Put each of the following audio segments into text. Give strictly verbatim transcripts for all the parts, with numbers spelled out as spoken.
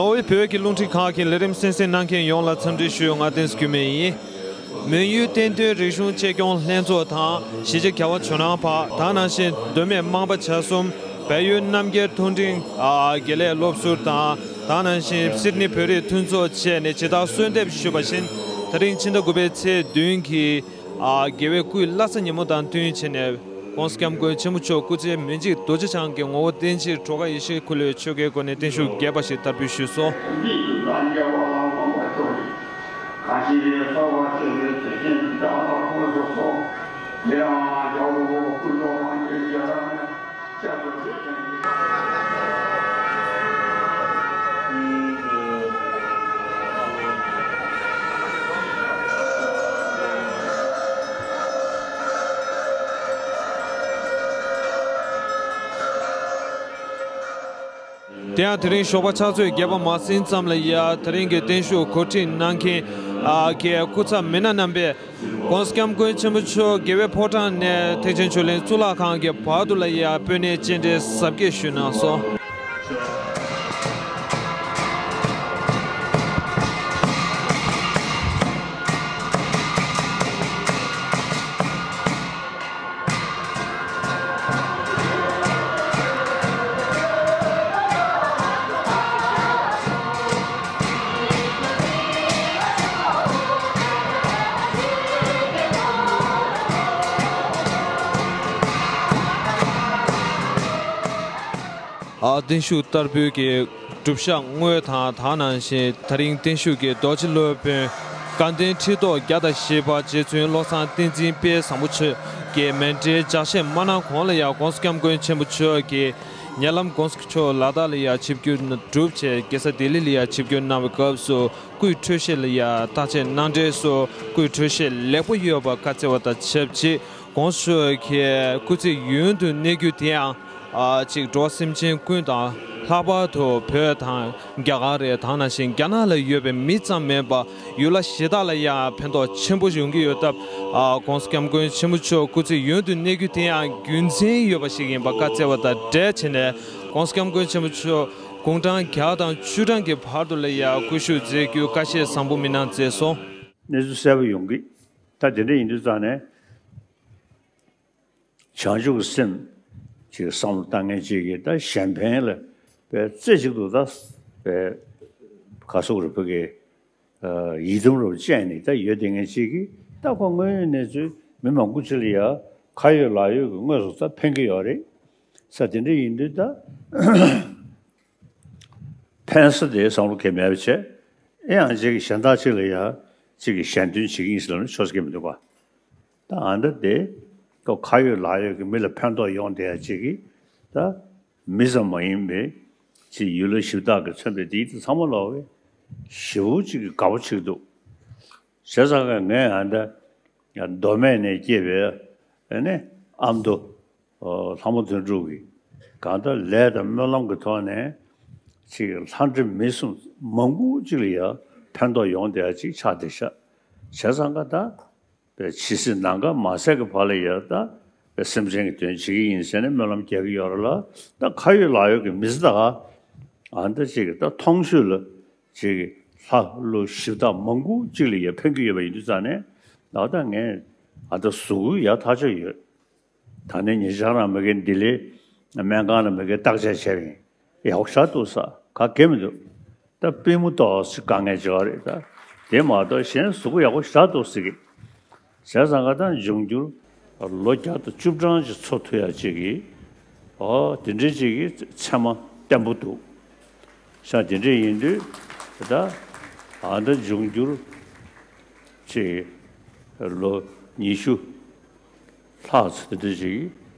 ནོར་ཝེ་བོད་ཀྱི་རླུང་འཕྲིན་ཁང་གི་ལས་རིམ་གསན་གཟིགས་གནང་མཁན་ཡོངས་ལ་འཚམས་འདྲི་ཞུ། ང་བསྟན་འཛིན་འགྱུར་མེད་ཡིན། མོན་ཡུལ་བསྟན་དོན་རིག་གཞུང་གཅེས་སྐྱོང་ལྷན་ཚོགས་དང་གཞིས་བྱེས་རྒྱལ་བ་ཇོ་ནང་པ། དེ་ནང་བཞིན་མདོ་སྨད་དམངས་པ་བྱ་གསུམ། བལ་ཡུལ་རྣམ་རྒྱལ་མཐོ་འབྲིང་ཨ་དགེ་ལས་སློབ་ཟུར་དང་། དེ་ནང་བཞིན་སིད་ནི་བོད་རིགས་མཐུན་ཚོགས་བཅས་ནས་ཇི་ལྟར་གསོལ་འདེབས་ཞུས་པ་བཞིན། དེ་རིང་ཕྱི་ཟླ་དགུ་པའི་ཚེས་བདུན་གྱི་ཨ་རྒྱལ་བའི་སྐུའི་བླ་གཟའ་ཉིན་མོ་དང་བསྟུན་བྱས་ནས། ༸གོང་ས་༸སྐྱབས་མགོན་ཆེན་པོ་མཆོག་སྐུ་ཚེ་སྨིན་ཅིང་རྡོ་རྗེ་འཆང་གི་ངོ་བོ་བསྟན་སྤྱིར་གྲོ་ག་ཡེ་ཤེས་འཁོར་ལོའི་ཆོ་གའི་སྒོ་ནས་བརྟན་བཞུགས་རྒྱས་པ་ཞིག་བསྟར་འབུལ་ཞུས་སོ། དེ་ཡང་དེ་རིང་ཞོགས་པ་ཕྱག་ཚོད་བརྒྱད་པ་མ་ཟིན་ཙམ་ལ་ཡ། དེ་རིང་གི་བརྟན་བཞུགས་གོ་སྒྲིག་གནང་མཁན་ཨ་གི་སྐུ་ཚབ་མི་སྣ་རྣམ་པས། ༸གོང་ས་༸སྐྱབས་མགོན་ཆེན་པོ་མཆོག་རྒྱལ་བའི་ཕོ་བྲང་ནས་ཐེག་ཆེན་ཆོས་གླིང་གཙུག་ལག་ཁང་གི་བར་དུ་ལ་ཡ་སྤོས་སྣེ་སྤྱན་འདྲེན་གཟབ་རྒྱས་ཞུས་གནང་སོང་། ཨ་བརྟན་བཞུགས་བསྟར་འབུལ་གྱི་སྒྲུབ་ཞག་དངོས་དང་། དེ་ནང་བཞིན་དེ་རིང་བརྟན་བཞུགས་ཀྱི་རྡོ་རྗེ་སློབ་དཔོན་དགའ་ལྡན་ཁྲི་ཐོག་བརྒྱ་དང་བཞི་པ་རྗེ་བཙུན་བློ་བཟང་བསྟན་འཛིན་དཔལ་བཟང་པོ་མཆོག་གི་མཎྜལ་ལྗགས་བཤད་མ་གནང་གོང་ལ་ཡ། ༸གོང་ས་༸སྐྱབས་མགོན་ཆེན་པོ་མཆོག་གིས་ཉེ་ལམ་༸གོང་ས་མཆོག་ལ་དྭགས་ལ་ཡ་ཆིབས་བསྒྱུར་གྲུབ་བྱས། རྒྱལ་ས་ལྡི་ལི་ལ་ཡ་ཆིབས་བསྒྱུར་གནང་བའི་སྐབས་སུ། སྐུའི་འཕྲོད་བཞེས་ལ་ཡ་བརྟག་དཔྱད་གནང་འཕྲལ་སུ། སྐུའི་འཕྲོད་བཞེས་ལེགས་པོ་ཡོད་པ་བཀའ་སྩལ་བ་དང་ཆབས་ཅིག ༸གོང་ས་མཆོག་གི་སྐུ་ཚེ་ཡུན་དུ་གནས་རྒྱུ་དེ་ཡང་ཨ་ཅིག་འགྲོ་བ་སེམས་ཅན་ཀུན་དང་། ལྷག་པར་དུ་བོད་དང་རྒྱ་གར་རེད། དེ་ནང་བཞིན་རྒྱ་ནག་ལ་ཡོད་པའི་མི་ཙམ་མིན་པ་ཡུལ་ལྷ་གཞི་བདག་ལ་ཡང་ཕན་ཐོགས་ཆེན་པོ་ཡོང་གི་ཡོད་སྟབས། ཨ་༸གོང་ས་༸སྐྱབས་མགོན་ཆེན་པོ་མཆོག་སྐུ་ཚེ་ཡུན་དུ་གནས་རྒྱུ་དེ་ཡང་རྒྱུ་མཚན་ཡོད་པ་ཞིག་ཡིན་པ་བཀའ་སྩལ་བ་དང་འབྲེལ་བྱས་ནས། ༸གོང་ས་༸སྐྱབས་མགོན་ཆེན་པོ་མཆོག་དགུང་གྲངས་བརྒྱ་དང་བཅུ་གྲངས་ཀྱི་བར་དུ་ལ་ཡང་སྐུ་བཞུགས་མཛད་རྒྱུའི་བཀའ་བཞེས་བཟང་པོ་མི་གནང་མཛད་སོང་། གནས་ཚུལ་གསལ་པོ་ཡོང་གི། ད་དེ་འདྲ་ཡིན་དུས་ཙང་ནས། བྱང་ཆུབ་ཀྱི་སེམས་ཅིག་བསམ་བློ་བཏང་མཁན་ཅིག་གིས། ད་གཞན་ཕན་ལ་དཔེ་རྩེ་གཅིག་ཏུ། ད་དཔེ་ག་སོག་རུ་ཕུ་གི་ཡིད་དམ་རུ་བཅས་ནས་ད་ཡོད་དེ་མཁན་ཅིག་གིས། ད་ཁོ་དངོས་ཡོད་གནས་ཚུལ་མི་མང་པོ་ཅིག་ལ་ཡ་ཁ་ཡོད་ལག་ཡོད་ཀྱི་དངོས་སུ་ད་ཕན་གྱི་ཡོད་རེད་ས། དེ་འདྲ་ཡིན་དུས་ད། ཕན་ས་དེ་བསམ་བློ་གང་མེད་པ་བྱས། ཨེ་ཡང་ཅིག་གཞན་དག་ཅིག་ལ་ཡ་ཅིག་གི་ཞལ་འདོན་བྱེད་ཀྱི་ཡིན་ཟེར་ལབ་ན་ཆོག་ས་གང་མི་འདུག་ག། ད་ཨ་འདྲ་དེ་ཁོ་ཁ་ཡོད་ལག་ཡོད་ཀྱི་མི་ལ་ཕན་ཐོགས་ཡོང་བསྡད་ཡ་ཅིག་གི། ད་མི་ཙམ་མ་ཡིན་པའི་ཅིག་ཡུལ་ལྷ་གཞི་བདག་གིས་མཚོན་པའི་དེ་ཚང་མ་ལོག་གི་ཞེ་པོ་ཅིག་གི་དགའ་པོ་བྱེད་ཀྱི་འདུག། བྱས་ཙང་ཀ་ངས་ཨ་འདྲ་མདོ་སྨད་ནས་སྐྱེས་པའི་ཨ་ནི་ཨ་མདོ། ལྷ་མོ་དོན་གྲུབ་ཀྱིས་གང་ལྟར་ལས་དང་སྨོན་ལམ་གྱི་ཐོག་ནས་ཅིག་ལྷ་འདྲེ་མི་གསུམ་མང་པོ་ཅིག་ལ་ཡང་ཕན་ཐོགས་ཡོང་བསྡད་ཡ་ཅིག་ཆགས་བསྡད་ཤག། བྱས་ཙང་ཀ་ད་ཇི་སྲིད་ནམ་མཁའ་མ་ཟད་ཀྱི་བར་ལ་ཡང་ད་སེམས་ཅན་གྱི་དོན་བྱེད་ཀྱི་ཡིན་ཟེར་ནས་སྨོན་ལམ་རྒྱག་གི་ཡོད་རེད་ལ། ད་ཁ་ཡོད་ལག་ཡོད་ཀྱི་མི་ཚེ་ད་ག་ཨ་འདྲ་ཅིག་གི་ད་མཐོང་ཆོས་ལ་ཅིག་ལྷ་ཀླུ་གཞི་བདག་མང་པོ་ཅིག་ལ་ཡང་ཕན་གྱི་ཡོད་པ་ཡིན་དུས་ཙང་ནས། ད་ད་ངས་ཨ་ད་གཟུགས་པོ་ཡག་ཐག་ཆོད་ཡོད། ད་ནི་ཉེ་ཆར་རང་མ་གི་ལྡི་ལི་སྨན་ཁང་ལ་མ་གི་བརྟག་དཔྱད་བྱས་པ་ཡིན། ཡག་པོ་ཞེ་དྲག་འདུག་ས། ག་གེ་མི་འདུག། ད་པུས་མོ་ཏོག་ཙམ་དཀའ་ངལ་ཅིག་ཡོད་རེད། ད་དེ་མ་གཏོགས་གཞན་གཟུགས་པོ་ཡག་པོ་ཞེ་དྲག་འདུག་ཟེར་གི། བྱས་ཙང་ཀ་ད་འབྱུང་འགྱུར་ལོ་བརྒྱ་དང་བཅུ་གྲངས་ཅིག་འཚོ་ཐུབ་ཡ་ཅིག་གི། ཨོ་དེ་འདྲའི་ཅིག་གི་མཚན་མ་བརྟན་པོ་འདུག་ཤག། དེ་འདྲ་ཡིན་དུས་ད་ཨ་ད་འབྱུང་འགྱུར་ཅིག་ལོ་ཉི་ཤུ་ལྷག་ཙམ་དེ་འདྲ་ཅིག་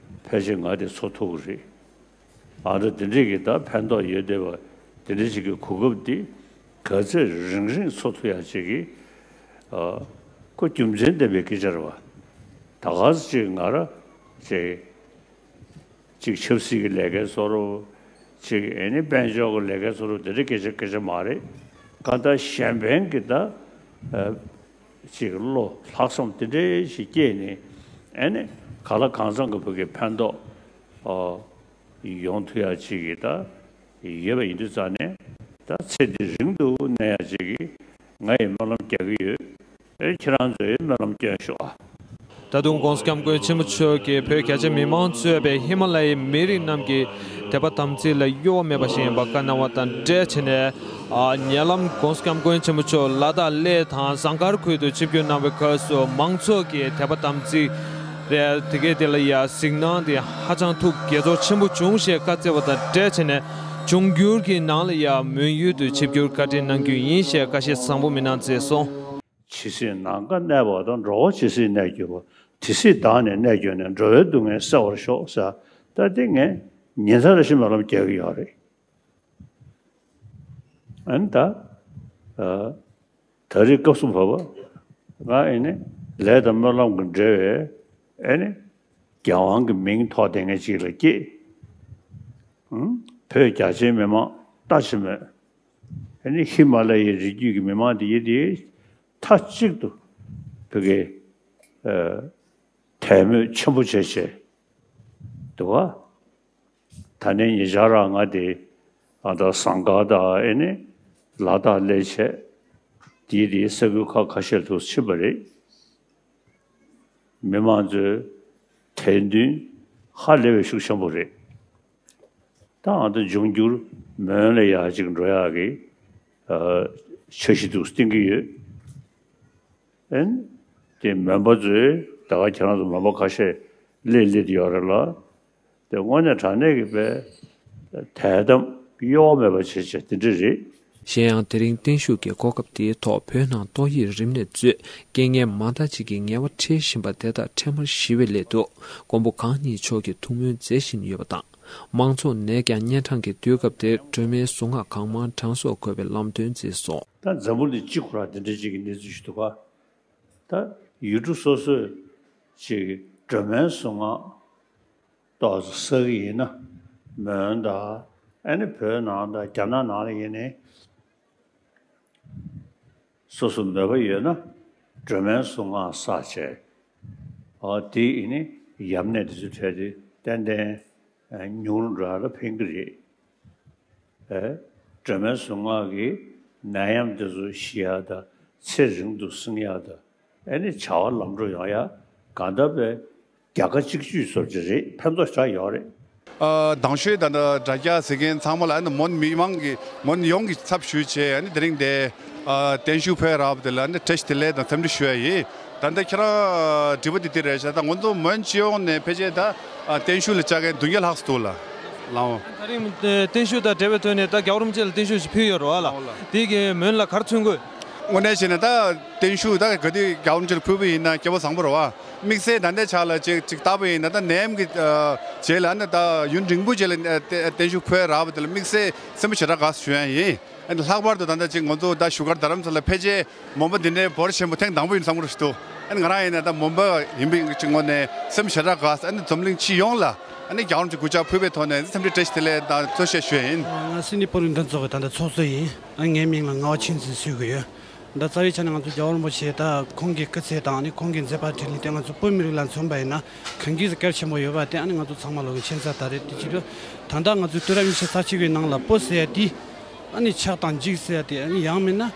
ཕལ་ཆེར་ང་དེ་འཚོ་ཐུབ་ཀྱི་རེད། ཨ་ད་དེ་འདྲ་གི་ད་ཕན་ཐོགས་ཡོད་བསྡད་པ་དེ་འདྲ་ཅིག་གི་གོ་སྐབས་འདི་ག་ཚད་རིང་རིང་འཚོ་ཐུབ་ཡ་ཅིག་གི། ཨ་ཁོ་རྒྱུ་མཚན་ལྡན་པའི་སྐད་ཆ་རེད་བ། ད་ག་ཚོད་ཅིག་ང་རང་ཅིག་ཅིག་ཆབ་སྲིད་ཀྱི་ལས་ཀའི་བཟོ་འདྲ། ཅིག་ཨེ་ནི་དཔལ་འབྱོར་གྱི་ལས་ཀའི་བཟོ་འདྲ། དེ་འདྲ་སྐད་ཆ་སྐད་ཆ་མ་རེད། གང་ལྟར་གཞན་ཕན་གྱི་ད་ཨ་ཅིག་བློ་ལྷག་བསམ་དེ་འདྲ་ཞིག་སྐྱེས་ནས། ཨེ་ནི་གང་ལ་གང་འཚམ་གྱི་བུ་གའི་ཕན་ཐོགས་ཨ་ཡོང་ཐུབ་ཡ་ཅིག་གི་ད་ཡོད་པ་ཡིན་དུས་ཙང་ནས། ད་ཚེ་འདི་རིང་དུ་གནས་ཡ་ཅིག་གི་ང་ཡི་སྨོན་ལམ་རྒྱག་གི་ཡོད། ཨེ་ཁྱེད་རང་ཚོའི་སྨོན་ལམ་སྐྱོན་ཤོག་ཨ། ད་དུང་༸གོང་ས་༸སྐྱབས་མགོན་ཆེན་པོ་མཆོག་གིས་བོད་རྒྱ་ཆེ་མི་མང་གཙོས་པའི་ཧི་མ་ལ་ཡའི་མི་རིགས་རྣམས་ཀྱི་དད་པ་དམ་ཚིག་ལ་གཡོ་བ་མེད་པ་ཞིག་ཡིན་པ་བཀའ་གནང་བ་དང་འབྲེལ་བྱས་ནས། ཨ། ཉེ་ལམ་༸གོང་ས་༸སྐྱབས་མགོན་ཆེན་པོ་མཆོག་ལ་དྭགས་གླེ་དང་ཟངས་དཀར་ཁུལ་དུ་ཆིབས་བསྒྱུར་གནང་བའི་སྐབས་སུ་མང་ཚོགས་ཀྱི་དད་པ་དམ་ཚིག་རེད། དེ་གས་དེ་ལ་ཡ་གཟིགས་སྣང་དེ་ཧ་ཅང་ཐུགས་དགྱེས་ཚོར་ཆེན་པོ་བྱུང་ཞེས་བཀའ་སྩལ་བ་དང་འབྲེལ་བྱས་ནས། འབྱུང་འགྱུར་གྱི་ནང་ལ་ཡང་མོན་ཡུལ་དུ་ཆིབས་བསྒྱུར་བཀའ་དྲིན་གནང་རྒྱུ་ཡིན་ཞེས་བཀའ་བཞེས་བཟང་པོ་མི་གནང་མཛད་སོང་། ཇི་སྲིད་ནམ་མཁའ་གནས་པ་དང་། འགྲོ་བ་ཇི་སྲིད་གནས་གྱུར་པ། དེ་སྲིད་བདག་ནི་གནས་གྱུར་ནས། འགྲོ་བའི་སྡུག་བསྔལ་སེལ་བར་ཤོག་ཟེར། ད་དེ་ངས་ཉིན་མཚན་རེ་བཞིན་སྨོན་ལམ་རྒྱག་གི་ཡོད་རེད། ཨ་ནི་ད། ཨ། ད་རེས་སྐབས་སུ་བབ་པ། ང་ཨེ་ནི་ལས་དང་སྨོན་ལམ་གྱི་འབྲེལ་བའི་ཨེ་ནི་རྒྱལ་དབང་གི་མིང་ཐོགས་བསྡད་མཁན་ཅིག་ལ་སྐྱེས། ཨང་། བོད་རྒྱ་ཆེའི་མི་མང་ལྟ་ཅི་སྨོས། ཨེ་ནི་ཧི་མ་ལ་ཡའི་རི་རྒྱུད་ཀྱི་མི་མང་དེ་ཡིན་དེ་མཐའ་གཅིག་ཏུ་བོད་ཀྱི་ཨ་དད་མོས་ཆེན་པོ་བྱས་བྱས་འདུག་བ། ད་ནི་ཉེ་ཆར་རང་ང་དེ་ཨ་ད་ཟངས་དཀར་དང་ཨེ་ནི་ལ་དྭགས་གླེ་བྱས། དེའི་དེའི་ས་ཁུལ་ཁག་ཁ་ཤས་ལ་ཐུགས་ཕྱིན་པ་རེད། མི་མང་ཚོའི་དད་འདུན་ཧ་ལས་པའི་ཤུགས་ཆེན་པོ་རེད། ད་ཨ་ད་འབྱུང་འགྱུར་མོན་ལ་ཡ་ཅིག་འགྲོ་ཡག་གི་ཨ་འཆར་གཞི་འདུག་བཏིང་གི་ཡོད། ཨན། དེ་མོན་པ་ཚོས་ད་ག་ཁྱེད་རང་ཚོ་མོན་པ་ཁ་ཤས་སླེབས་སླེབས་ཡོད་རེད་ལ། དེ་དངོས་གནས་དྲང་གནས་ཀྱི་དཔེ་དད་དམ་གཡོ་བ་མེད་པ་བྱེད་བྱེད་དེ་འདྲ་རེད། གཞན་ཡང་། དེ་རིང་བརྟན་བཞུགས་ཀྱི་གོ་སྐབས་དེའི་ཐོག་བོད་ནང་ཏོག་དབྱིབས་རིམས་ནད་གཙོས་རྐྱེན་ངན་མང་དག་ཅིག་གིས་ངལ་བ་འཕྲད་བཞིན་པ་དེ་དག་འཕྲལ་མར་ཞི་བའི་སླད་དུ་མགོན་པོ་གང་ཉིད་མཆོག་གིས་ཐུགས་སྨོན་མཛད་བཞིན་ཡོད་པ་དང་། མང་ཚོགས་ནས་ཀྱང་གཉན་འཕྲང་གི་དུས་སྐབས་དེར་སྒྲོལ་མའི་གཟུངས་སྔགས་གང་མང་གྲངས་སུ་འཁོར་བའི་ལམ་སྟོན་མཛད་སོང་། ད་འཛམ་བུ་གླིང་སྤྱི་ཁོ་ར་དེ་འདྲ་ཅིག་གི་གནས་ཚུལ་ཞིག་འདུག་ག། ད་ཡུལ་གྲུ་སོ་སོས་ཅིག་སྒྲོལ་མའི་གཟུངས་སྔགས་ཏོག་ཙམ་བསགས་ཀྱི་ཡིན་ན། མོན་དང་ཨ་ནི་བོད་ནང་དང་རྒྱ་ནག་ནང་ལ་ཡིན་ནའི། སོ་སོ་མོས་པ་ཡོད་ན་སྒྲོལ་མའི་གཟུངས་སྔགས་བསགས་བྱས། ཨ་དེ་ཡིན་ནི་ཡམས་ནད་དེ་ཚོའི་གྲས་དེ་ཏན་ཏན་ཉུང་རུ་འགྲོ་ཡ་ལ་ཕན་གྱི་རེད། ཨེ། སྒྲོལ་མའི་གཟུངས་སྔགས་ཀྱིས་ནད་ཡམས་དེ་ཚོ་ཞི་ཡག་དང་ཚེ་རིང་དུ་བསྲིང་ཡག་དང་ཨེ་ནི་བྱ་བ་ལམ་འགྲོ་ཡོང་ཡག་གང་ལྟར་དཔེ་རྒྱལ་ཁ་གཅིག་གྱུར་བཟོ་གི་རེད། ཕན་ཐོགས་ཞེ་དྲག་ཡོད་རེད། ཨ། དང་ཤོས་ད་ལྟ་དྲ་རྒྱ་གཟིགས་མཁན་ཚང་མ་ལ་ཨ་ནི་མོན་མི་མང་གི་མོན་ཡོངས་ཀྱི་ཚབ་ཞུས་བྱས་ཨ་ནི་དེ་རིང་དེ་ཨ་བརྟན་བཞུགས་ཕེབས་རག་པ་དེ་ལ་ཨ་ནི་བཀྲ་ཤིས་བདེ་ལེགས་དང་འཚམས་འདྲི་ཞུ་ཡ་ཡིན། ད་ལྟ་ཁྱེད་རང་དྲི་བ་དེ་དེ་རེད་ཤག་ད་ང་ཚོ་མོན་སྤྱི་ཡོངས་ནས་ཕལ་ཆེར་ད་ཨ་བརྟན་བཞུགས་ལ་བཅར་མཁན་བདུན་བརྒྱ་ལྷག་ཙམ་འདུག་ལ། ལའོ། ད་རིང་བརྟན་བཞུགས་དང་འབྲེལ་བའི་ཐོག་ནས་ད་རྒྱལ་བ་རིན་པོ་ཆེ་ལ་བརྟན་བཞུགས་ཞིག་ཕུལ་ཡོད་རེད་བ་ལ། ལའོ་ལ། དེ་གི་མོན་ལ་ག་རེ་མཚོན་དགོས། དངོས་གནས་བྱས་ན་ད་བརྟན་བཞུགས་ད་ག་དུས་རྒྱལ་བ་རིན་པོ་ཆེ་ལ་ཕུལ་བ་ཡིན་ན་སྐལ་བ་བཟང་པོ་རེད་བ། དམིགས་བསལ་ད་ལྟའི་ཆ་ལ་ཅིག་ཅིག་བལྟས་པ་ཡིན་ན་ད་ནད་ཡམས་ཀྱི་ཨ་རྗེས་ལ་ཨ་ནི་ད་ཡུན་རིང་པོ་རྗེས་ལ་ཨ་བརྟན་བཞུགས་ཕུལ་རག་པ་དེ་ལ་དམིགས་བསལ་སེམས་པ་ཞེ་དྲག་དགའ་ཞུ་ཡ་ཡིན། ཨ་ནི་ལྷག་པར་དུ་ད་ལྟ་ཅིག་ང་ཚོ་ད་བཞུགས་སྒར་རྡ་རམ་ས་ལ་ཕལ་ཆེར་མོན་པ་འདི་འདྲའི་འབོར་ཆེན་པོ་ཐེངས་དང་པོ་ཡིན་བསམ་གྱི་རེད་ཞུ་དོ། ཨ་ནི་ང་རང་ཡིན་ན་ད་མོན་པ་ཡིན་པའི་ཅིག་ངོས་ནས་སེམས་ཞེ་དྲག་དགའ། ཨ་ནི་འཛམ་གླིང་སྤྱི་ཡོངས་ལ་ཨ་ནི་རྒྱལ་བ་རིན་པོ་ཆེ་སྐུ་ཕྱྭ་ཕུལ་བའི་ཐོག་ནས་འཚམས་འདྲི་བཀྲ་ཤིས་བདེ་ལེགས་དང་ཐུགས་རྗེ་ཆེ་ཞུ་ཡ་ཡིན། ང་སིད་ནི་བོད་རིགས་མཐུན་ཚོགས་ཀྱི་ད་ལྟ་ཚོགས་གཙོ་ཡིན། ཨ་ངའི་མིང་ལ་རྔ་བ་ཆོས་འཛིན་ཟེར་གྱི་ཡོད། ད་རྩ་བའི་ཆ་ནས་ང་ཚོ་རྒྱལ་བ་རིན་པོ་ཆེ་ད་ཁོང་གི་སྐུ་ཚེ་དང་ཨ་ནི་ཁོང་གི་མཛད་པ་འཕྲིན་ལས་དེ་ང་ཚོ་བོད་མི་རིགས་ལ་མཚོན་པ་ཡིན་ན་གང་གི་གལ་ཆེན་པོ་ཡོད་པ་དེ་ཨ་ནི་ང་ཚོ་ཚང་མ་ལོག་གི་མཁྱེན་གསལ་ལྟར་རེད། དེ་བྱེད་དུས་ད་ལྟ་ང་ཚོའི་དུས་རབས་ཉི་ཤུ་རྩ་གཅིག་པའི་ནང་ལ་བོད་ཟེར་ཡ་དེ་ཨ་ནི་ཆགས་དང་འཇིག་ཟེར་ཡ་དེ་ཨ་ནི་ཡང་མིན་ན་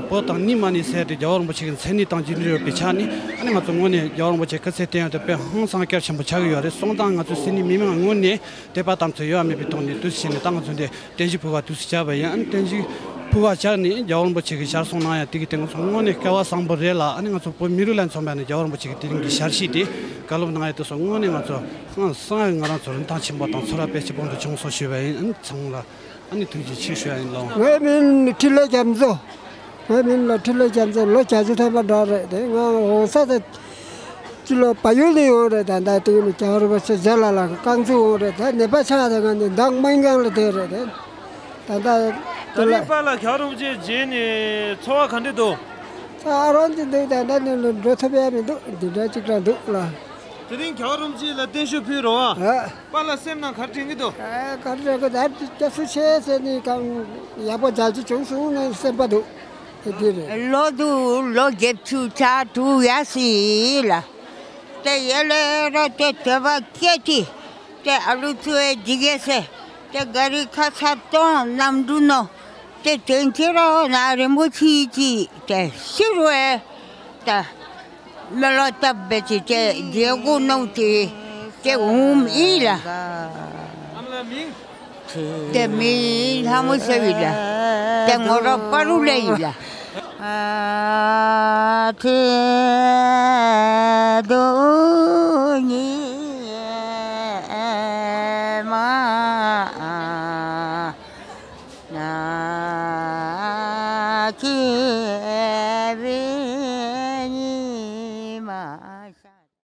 བོད་དང་གཉིས་མ་ནི་ཟེར་ཡ་དེ་རྒྱལ་བ་རིན་པོ་ཆེ་གི་མཚན་ཉིད་དང་རྒྱུ་འབྲས་ཡོད་པའི་ཆ་ནས་ཨ་ནི་ང་ཚོ་དངོས་གནས་རྒྱལ་བ་རིན་པོ་ཆེ་སྐུ་ཚེ་བརྟན་ཡ་དེ་དཔེ་ཧང་སང་གལ་ཆེན་པོ་ཆགས་ཀྱི་ཡོད་རེད། སོང་ཙང་ང་ཚོ་སིད་ནི་མི་མང་ངོས་ནས་དད་པ་དམ་ཚིག་གཡོ་བ་མེད་པའི་ཐོག་ནས་དུས་སུ་བྱས་ནས་ད་ང་ཚོ་འདི་བརྟན་བཞུགས་ཕུལ་བ་དུས་སུ་བཅར་བ་ཡིན། ཨ་ནི་བརྟན་བཞུགས་ཕུལ་བ་བཅར་ནས་རྒྱལ་བ་རིན་པོ་ཆེ་གི་ཞལ་གསུང་གནང་ཡ་དེ་གི་དེ་ང་ཚོ་དངོས་གནས་སྐལ་བ་བཟང་པོ་རེད་ལ། ཨ་ནི་ང་ཚོ་བོད་མི་རིགས་ལ་མཚོན་པ་ཡིན་ན་རྒྱལ་བ་རིན་པོ་ཆེ་གི་དེ་རིང་གི་ཞལ་བཞེས་དེ་བཀའ་སློབ་གནང་ཡ་དེ་སོགས་དངོས་གནས་ང་ཚོ་ཧང་སང་ང་རང་ཚོ་རིན་ཐང་ཆེན་པོ་དང་ཚོར་བ་དཔེ་ཆེ་པོ་འདྲ་བྱུང་སོང་ཞུས་པ་ཡིན། ཨ་ནི་ཚང་མ་ལ་ཨ་ནི་ཐུགས་རྗེ་ཆེ་ཞུ་ཡ་ཡིན་ལགས། ངའི་མིང་འཕྲིན་ལས་རྒྱ་མཚོ། ངའི་མིང་ལ་འཕྲིན་ལས་རྒྱ་མཚོ། ལོ་བརྒྱད་ཅུ་ཐམ་པ་འགྲོ་རེད་དེ། ང་འོང་ས་དེ་སྤྱི་ལོ་བལ་ཡུལ་ནས་ཡོང་རེད། ད་ལྟ་དེ་ནི་རྒྱལ་བ་རིན་པོ་ཆེ་མཇལ་ལ་ལ་རྐང་ཚུགས་འོང་རེད། ད་ནད་པ་ཆགས་དེ་ང་ནི་མདང་སྨན་ཁང་ལ་བསྡད་རེད་དེ། ད་ལྟ་དེ་ད་ལ་རིང་པཱ་ལགས་རྒྱལ་བ་རིན་པོ་ཆེ་མཇལ་ནས་ཚོར་བ་ག་འདྲ་འདུག་ཨ་རོན་གྱི་འདུག་ད་ལྟ་ནི་འགྲོ་ཐུབ་ཡ་མི་འདུག་འདི་འདྲ་ཅིག་རང་འདུག་ལ། དེ་རིང་རྒྱལ་བ་རིན་པོ་ཆེ་ལ་བརྟན་བཞུགས་ཕུལ་རོགས་ཨ། ཨ། པཱ་ལགས་སེམས་ནང་ག་རེ་དྲན་གྱི་འདུག་ཨ། ག་རེ་དྲན་གྱི་འདུག་ད་སྐྱབས་སུ་མཆི་ཟེར་ནས་གང་ཡག་པོ་མཇལ་རྒྱུ་བྱུང་སོང་ངས་སེམས་པ་འདུག་དེ་འདི་རེད། ལོ་དུ་ལོ་བརྒྱད་ཅུ་ཆ་དྲུག་ཡ་སི་ལ། དེ་ཡེ་ལེ་རོ་དེ་དེ་བ་སྐད་དི། དེ་ཨ་ལུ་ཚུ་ཨེ་ཇི་གེ་སེ། དེ་ག་རི་ཁ་ས་ཏོང་ནམ་འདུ་ནོ། དེ་དོན་ཁྱེད་རང་ན་རིན་པོ་ཆེ་གྱིས་དེ་ཤི་རུ་ཨེ་ད་མི་ལོ་སྟབས་བེ་ཅི་དེ་རྒྱལ་སྒོ་ནང་དེ་དེ་འོམ་ཨིན་ལ། དེ་མི་ལྷ་མོ་ཟེར་བི་ལ། དེ་ངོ་ར་པ་རུ་ལེ་ཡིན་ལ། ཨ་ཐེ་དོ་ཉི་མ་ན་ཁྱི།